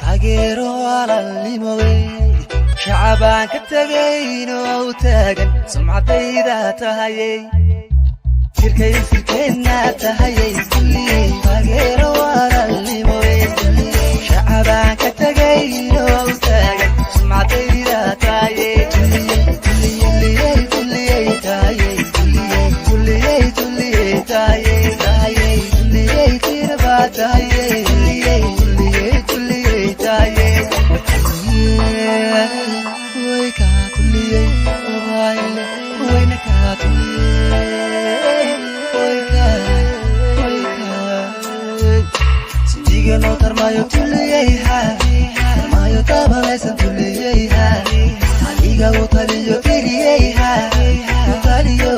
Taageero walaalnimowey, shacabaan ka tagayno u taagan sumcadayda tahayey, jirkay sirkeenna tahayey. Taageero walaalnimowey, shacabaan ka tagayno u taagan sumcadayda tahayey. Tuliyey tuliyey tahayey, tuliyey tuliyey tahayey, tahayey tuliyey tirbaa tahayey, tuliyey tuliyey tuliyey tahayey. Way kaa tuliyey obayle, wayna kaa tuliyey, way kaa, way kaa sinjiganoo tarmaayo tuliyeyha, tarmaayo tabalaysan tuliyeyha, aniga u taliyo tiriyeyha, u taliyo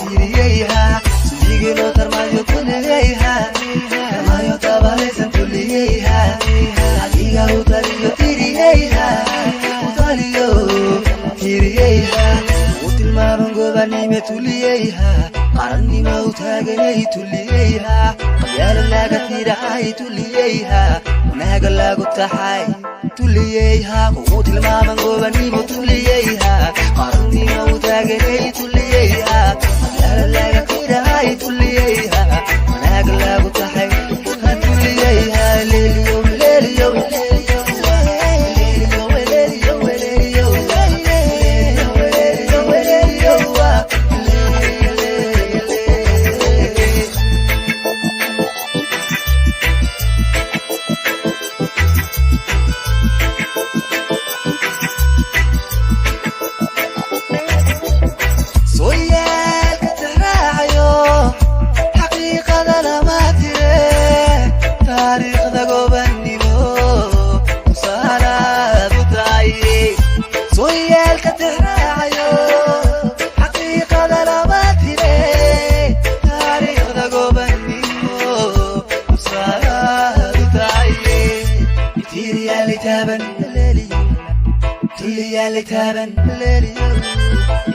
tiriyeyha, sinjiganoo tarmaayo tuliyeyha, tarmaayo tabalaysan tuliyeyha, aniga u taliyo tiriyeyha, u taliyo tiriyeyha, u tilmaaman gobanime tuliyeyha, qarannima u taaganay tuliyeyha, qabyaala laga tirahay tuliyeyha, wanaaga lagu taxay tuliyeyha, kugu tilmaaman gobanimo tuliyeyha, qarannima u taaganay tuliyeyha, qabyaala laga tirahay tuliyeyha, wanaaga lagu taxay tuliyeyha. Leliyo leliyo leliyo leliyo leliyo leliyo leliyo leliyo. Sooyaalka tixraacayo xaqiiqada lama tire, taariikhda gobannimo tusaalaad u tahay. Sooyaalka tixraacayo xaqiiqada lama tire, taariikhda gobannimo tusaalaad u tahay. Tiiriyaalay taaban, tuliyaalay taaban,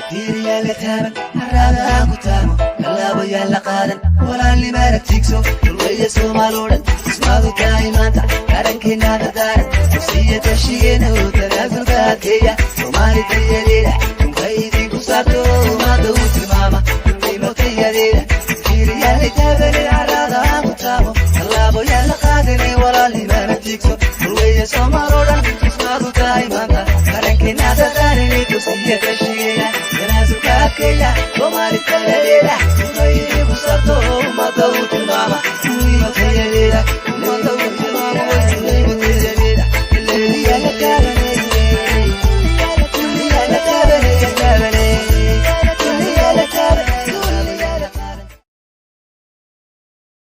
tiiriyaala taaban, haraadaa ku taamo, kallaabayaal la qaadan, walaalnimaana tiigso, dhulweeye Soomaal oo dhan ismaadu tahay maanta, qarankeennaa daaran, dusiya tashigeena oo tanaasulka adkeeya, Soomaali tayadeeda tunka idinku saarto, maada u tilmaama dhulnimo tayadeeda. Tiiriyaalay taabane, haraadaa ku taamo, kallaabayaal la qaadane, walaalnimaana tiigso, dhulweeye Soomaal oo dhan ismaadu tahay maanta, qarankeennaa daaran, dusiya tashigeena tanaasulka adkeeya, Soomaali tayadeeda tunka idinku saarto, ummadda u tilmaama.